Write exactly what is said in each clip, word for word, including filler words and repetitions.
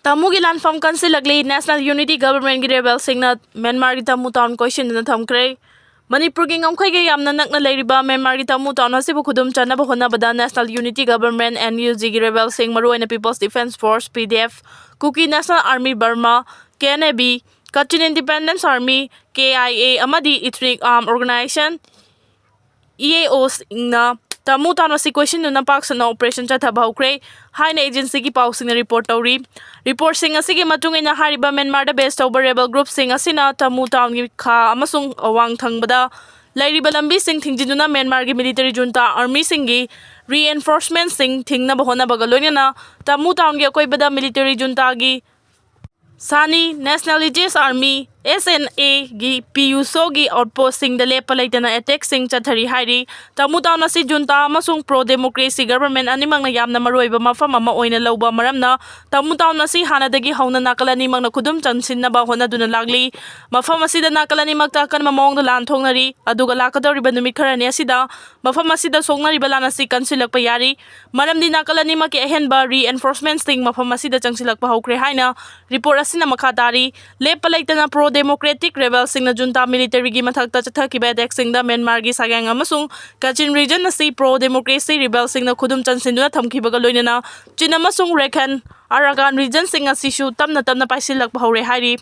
ꯇꯥꯃꯨꯒꯤ ꯂꯥꯟꯐꯝ ꯀꯟꯁꯤꯜꯂꯛꯂꯤ꯫ National Unity Governmentꯀꯤ rebelꯁꯤꯡꯅ ꯃ꯭ꯌꯥꯟꯃꯥꯔꯒꯤ Tamu town ꯀꯣꯏꯁꯤꯟꯗꯨꯅ ꯊꯝꯈ꯭ꯔꯦ꯫ ꯃꯅꯤꯄꯨꯔꯒꯤ ꯉꯝꯈꯩꯒ ꯌꯥꯝꯅ ꯅꯛꯅ ꯂꯩꯔꯤꯕ ꯃ꯭ꯌꯥꯟꯃꯥꯔꯒꯤ ꯇꯥꯃꯨ town ꯑꯁꯤꯕꯨ ꯈꯨꯗꯨꯝ ꯆꯟꯅꯕ ꯍꯣꯠꯅꯕꯗ National Unity Government, NUGꯒꯤ rebelꯁꯤꯡ, ꯃꯔꯨꯑꯣꯏꯅ People's Defence Force, PDF, Kuki National Army Burma, KNA-B, Kachin Independence Army, KIA, ꯑꯃꯗꯤ Ethnic Armed Organisation, EAOꯁꯤꯡꯅ Tamu town ꯑꯁꯤ ꯀꯣꯏꯁꯤꯟꯗꯨꯅ ꯄꯥꯛ ꯁꯟꯅ operation ꯆꯠꯊꯕ ꯍꯧꯈ꯭ꯔꯦ ꯍꯥꯏꯅ agencyꯒꯤ ꯄꯥꯎꯁꯤꯡꯅ report ꯇꯧꯔꯤ꯫ Reportꯁꯤꯡ ꯑꯁꯤꯒꯤ ꯃꯇꯨꯡ ꯏꯟꯅ, ꯍꯥꯏꯔꯤꯕ ꯃ꯭ꯌꯥꯟꯃꯥꯔꯗ base ꯇꯧꯕ rebel groupꯁꯤꯡ ꯑꯁꯤꯅ ꯇꯥꯃꯨ townꯒꯤ ꯈꯥ ꯑꯃꯁꯨꯡ ꯑꯋꯥꯡ ꯊꯪꯕꯗ ꯂꯩꯔꯤꯕ ꯂꯝꯕꯤꯁꯤꯡ ꯊꯤꯡꯖꯤꯟꯗꯨꯅ ꯃ꯭ꯌꯥꯟꯃꯥꯔꯒꯤ military junta armyꯁꯤꯡꯒꯤ reinforcementꯁꯤꯡ ꯊꯤꯡꯅꯕ ꯍꯣꯠꯅꯕꯒ ꯂꯣꯏꯅꯅ ꯇꯥꯃꯨ townꯒꯤ ꯑꯀꯣꯏꯕꯗ military juntaꯒꯤ ꯁꯥꯅꯤ Nationalities Army, SNAꯒꯤ PUSOꯒꯤ outpostꯁꯤꯡꯗ ꯂꯦꯞꯄ ꯂꯩꯇꯅ attackꯁꯤꯡ ꯆꯠꯊꯔꯤ ꯍꯥꯏꯔꯤ꯫ ꯇꯥꯃꯨ town ꯑꯁꯤ junta ꯑꯃꯁꯨꯡ pro democracy government ꯑꯅꯤꯃꯛꯅ ꯌꯥꯝꯅ ꯃꯔꯨꯑꯣꯏꯕ ꯃꯐꯝ ꯑꯃ ꯑꯣꯏꯅ ꯂꯧꯕ ꯃꯔꯝꯅ, ꯇꯥꯃꯨ town ꯑꯁꯤ ꯍꯥꯟꯅꯗꯒꯤ ꯍꯧꯅ ꯅꯥꯀꯜ ꯑꯅꯤꯃꯛꯅ ꯈꯨꯗꯨꯝ ꯆꯟꯁꯤꯟꯅꯕ ꯍꯣꯠꯅꯗꯨꯅ ꯂꯥꯛꯂꯤ꯫ ꯃꯐꯝ ꯑꯁꯤꯗ ꯅꯥꯀꯜ ꯑꯅꯤꯃꯛꯇ ꯑꯀꯟꯕ ꯃꯑꯣꯡꯗ ꯂꯥꯟ ꯊꯣꯛꯅꯔꯤ, ꯑꯗꯨꯒ ꯂꯥꯛꯀꯗꯧꯔꯤꯕ ꯅꯨꯃꯤꯠ ꯈꯔꯅꯤ ꯑꯁꯤꯗ ꯃꯐꯝ ꯑꯁꯤꯗ ꯁꯣꯛꯅꯔꯤꯕ ꯂꯥꯟ ꯑꯁꯤ ꯀꯟꯁꯤꯜꯂꯛꯄ ꯌꯥꯔꯤ, ꯃꯔꯝꯗꯤ ꯅꯥꯀꯜ ꯑꯅꯤꯃꯛꯀꯤ ꯑꯍꯦꯟꯕ reinforcementꯁꯤꯡ ꯃꯐꯝ ꯑꯁꯤꯗ ꯆꯪꯁꯤꯜꯂꯛꯄ ꯍꯧꯈ꯭ꯔꯦ ꯍꯥꯏꯅ report ꯑꯁꯤꯅ ꯃꯈꯥ ꯇꯥꯔꯤ꯫ ꯂꯦꯞꯄ ꯂꯩꯇꯅ pro democratic rebelꯁꯤꯡꯅ junta militaryꯒꯤ ꯃꯊꯛꯇ ꯆꯠꯊꯈꯤꯕ attackꯁꯤꯡꯗ ꯃ꯭ꯌꯥꯟꯃꯥꯔꯒꯤ ꯁꯥꯒꯦꯡ ꯑꯃꯁꯨꯡ ꯀꯥꯆꯤꯟ region ꯑꯁꯤ pro democracy rebelꯁꯤꯡꯅ ꯈꯨꯗꯨꯝ ꯆꯟꯁꯤꯟꯗꯨꯅ ꯊꯝꯈꯤꯕꯒ ꯂꯣꯏꯅꯅ ꯆꯤꯟ ꯑꯃꯁꯨꯡ ꯔꯦꯈꯟ ꯑꯔꯥꯀꯥꯟ regionꯁꯤꯡ ꯑꯁꯤꯁꯨ ꯇꯞꯅ ꯇꯞꯅ ꯄꯥꯏꯁꯤꯜꯂꯛꯄ ꯍꯧꯔꯦ ꯍꯥꯏꯔꯤ꯫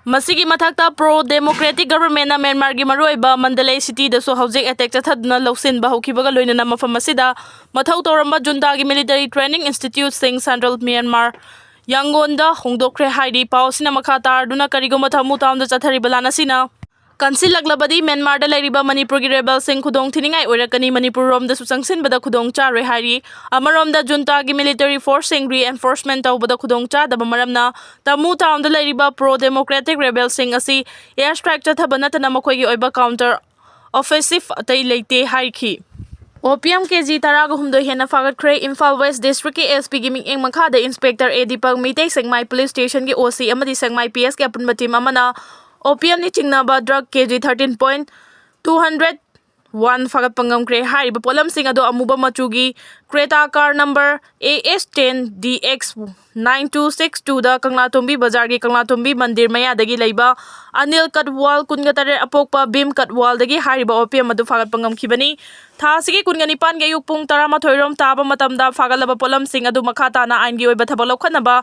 ꯃꯁꯤꯒꯤ ꯃꯊꯛꯇ pro democratic governmentꯅ ꯃ꯭ꯌꯥꯟꯃꯥꯔꯒꯤ ꯃꯔꯨꯑꯣꯏꯕ ꯃꯟꯗꯂꯦ cityꯗꯁꯨ ꯍꯧꯖꯤꯛ attack ꯆꯠꯊꯗꯨꯅ ꯂꯧꯁꯤꯟꯕ ꯍꯧꯈꯤꯕꯒ ꯂꯣꯏꯅꯅ ꯃꯐꯝ ꯑꯁꯤꯗ ꯃꯊꯧ ꯇꯧꯔꯝꯕ juntaꯒꯤ military training instituteꯁꯤꯡ central Myanmar Yangonꯗ ꯍꯣꯡꯗꯣꯛꯈ꯭ꯔꯦ ꯍꯥꯏꯔꯤ꯫ ꯄꯥꯎ ꯑꯁꯤꯅ ꯃꯈꯥ ꯇꯥꯔꯗꯨꯅ, ꯀꯔꯤꯒꯨꯝꯕ ꯇꯥꯃꯨ townꯗ ꯆꯠꯊꯔꯤꯕ ꯂꯥꯟ ꯑꯁꯤꯅ ꯀꯟꯁꯤꯜꯂꯛꯂꯕꯗꯤ ꯃ꯭ꯌꯥꯟꯃꯥꯔꯗ ꯂꯩꯔꯤꯕ ꯃꯅꯤꯄꯨꯔꯒꯤ rebelꯁꯤꯡ ꯈꯨꯗꯣꯡ ꯊꯤꯅꯤꯡꯉꯥꯏ ꯑꯣꯏꯔꯛꯀꯅꯤ, ꯃꯅꯤꯄꯨꯔ ꯔꯣꯝꯗꯁꯨ ꯆꯪꯁꯤꯟꯕꯗ ꯈꯨꯗꯣꯡ ꯆꯥꯔꯣꯏ ꯍꯥꯏꯔꯤ꯫ ꯑꯃꯔꯣꯝꯗ juntaꯒꯤ military forceꯁꯤꯡ reinforcement ꯇꯧꯕꯗ ꯈꯨꯗꯣꯡ ꯆꯥꯗꯕ ꯃꯔꯝꯅ ꯇꯥꯃꯨ townꯗ ꯂꯩꯔꯤꯕ pro democratic rebelꯁꯤꯡ ꯑꯁꯤ air strike ꯆꯠꯊꯕ ꯅꯠꯇꯅ ꯃꯈꯣꯏꯒꯤ ꯑꯣꯏꯕ counter offensive ꯑꯇꯩ ꯂꯩꯇꯦ ꯍꯥꯏꯈꯤ꯫ Opium KG ꯇꯔꯥꯒ ꯍꯨꯝꯗꯣꯏ ꯍꯦꯟꯅ ꯐꯥꯒꯠꯈ꯭ꯔꯦ꯫ ꯏꯝꯐꯥꯜ West Districtꯀꯤ SPꯒꯤ ꯃꯤꯠꯌꯦꯡ ꯃꯈꯥꯗ Inspector A Deepak Meitei Sekmai Police Stationꯒꯤ OC ꯑꯃꯗꯤ ꯁꯦꯛꯃꯥꯏ PSꯀꯤ ꯑꯄꯨꯟꯕ team ꯑꯃꯅ opiumꯅ ꯆꯤꯡꯅꯕ drug KG thirteen point two hundred one ꯐꯥꯒꯠꯄ ꯉꯝꯈ꯭ꯔꯦ꯫ ꯍꯥꯏꯔꯤꯕ ꯄꯣꯠꯂꯝꯁꯤꯡ ꯑꯗꯨ ꯑꯃꯨꯕ ꯃꯆꯨꯒꯤ Creta car number A S ten D X nine two six twoꯗ ꯀꯪꯂꯥꯇꯣꯝꯕꯤ ꯕꯖꯥꯔꯒꯤ ꯀꯪꯂꯥꯇꯣꯝꯕꯤ ꯃꯟꯗꯤꯔ ꯃꯌꯥꯗꯒꯤ ꯂꯩꯕ ꯑꯅꯤꯜ ꯀꯠꯋꯥꯜ, ꯀꯨꯟꯒ ꯇꯔꯦꯠ, ꯑꯄꯣꯛꯄ ꯚꯤꯝ ꯀꯠꯋꯥꯜꯗꯒꯤ ꯍꯥꯏꯔꯤꯕ ꯑꯣꯄꯤꯌꯝ ꯑꯗꯨ ꯐꯥꯒꯠꯄ ꯉꯝꯈꯤꯕꯅꯤ꯫ ꯊꯥ ꯑꯁꯤꯒꯤ ꯀꯨꯟꯒ ꯅꯤꯄꯥꯟꯒꯤ ꯑꯌꯨꯛ ꯄꯨꯡ ꯇꯔꯥꯃꯥꯊꯣꯏ ꯔꯣꯝ ꯇꯥꯕ ꯃꯇꯝꯗ ꯐꯥꯒꯠꯂꯕ ꯄꯣꯠꯂꯝꯁꯤꯡ ꯑꯗꯨ ꯃꯈꯥ ꯇꯥꯅ ꯑꯥꯏꯟꯒꯤ ꯑꯣꯏꯕ ꯊꯕꯛ ꯂꯧꯈꯠꯅꯕ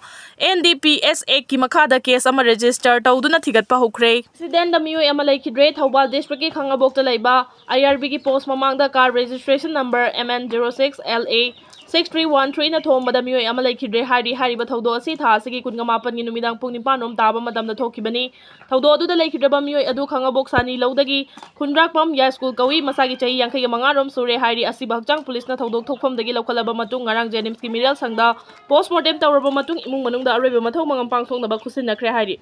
N D P S Actꯀꯤ ꯃꯈꯥꯗ case ꯑꯃ register ꯇꯧꯗꯨꯅ ꯊꯤꯒꯠꯄ ꯍꯧꯈ꯭ꯔꯦ꯫ Accidentꯗ ꯃꯤꯑꯣꯏ ꯑꯃ ꯂꯩꯈꯤꯗ꯭ꯔꯦ꯫ ꯊꯧꯕꯥꯜ districtꯀꯤ ꯈꯥꯡꯉꯕꯣꯛꯇ ꯂꯩꯕ I R Bꯒꯤ post ꯃꯃꯥꯡꯗ car registration number M N zero six L A six three one threeꯅ ꯊꯣꯝꯕꯗ ꯃꯤꯑꯣꯏ ꯑꯃ ꯂꯩꯈꯤꯗ꯭ꯔꯦ ꯍꯥꯏꯔꯤ꯫ ꯍꯥꯏꯔꯤꯕ ꯊꯧꯗꯣꯛ ꯑꯁꯤ ꯊꯥ ꯑꯁꯤꯒꯤ ꯀꯨꯟꯒ ꯃꯥꯄꯟꯒꯤ ꯅꯨꯃꯤꯗꯥꯡ ꯄꯨꯡ ꯅꯤꯄꯥꯟ ꯔꯣꯝ ꯇꯥꯕ ꯃꯇꯝꯗ ꯊꯣꯛꯈꯤꯕꯅꯤ꯫ ꯊꯧꯗꯣꯛ ꯑꯗꯨꯗ ꯂꯩꯈꯤꯗ꯭ꯔꯕ ꯃꯤꯑꯣꯏ ꯑꯗꯨ ꯈꯥꯡꯉꯕꯣꯛ ꯁꯥꯅꯤ ꯂꯧꯗꯒꯤ ꯈꯨꯟꯗ꯭ꯔꯥꯛꯄꯝ ꯌꯥꯏꯁ꯭ꯀꯨꯜ ꯀꯧꯏ꯫ ꯃꯁꯥꯒꯤ ꯆꯍꯤ ꯌꯥꯡꯈꯩꯒ ꯃꯉꯥ ꯔꯣꯝ ꯁꯨꯔꯦ ꯍꯥꯏꯔꯤ꯫ ꯑꯁꯤꯕ ꯍꯛꯆꯥꯡ ꯄꯨꯂꯤꯁꯅ ꯊꯧꯗꯣꯛ ꯊꯣꯛꯐꯝꯗꯒꯤ ꯂꯧꯈꯠꯂꯕ ꯃꯇꯨꯡ ꯉꯔꯥꯡ JNIMSꯀꯤ ꯃꯤꯔꯦꯜ ꯁꯪꯗ post mortem ꯇꯧꯔꯕ ꯃꯇꯨꯡ ꯏꯃꯨꯡ ꯃꯅꯨꯡꯗ ꯑꯔꯣꯏꯕ ꯃꯊꯧ ꯃꯉꯝ ꯄꯥꯡꯊꯣꯛꯅꯕ ꯈꯨꯠꯁꯤꯟꯅꯈ꯭ꯔꯦ ꯍꯥꯏꯔꯤ꯫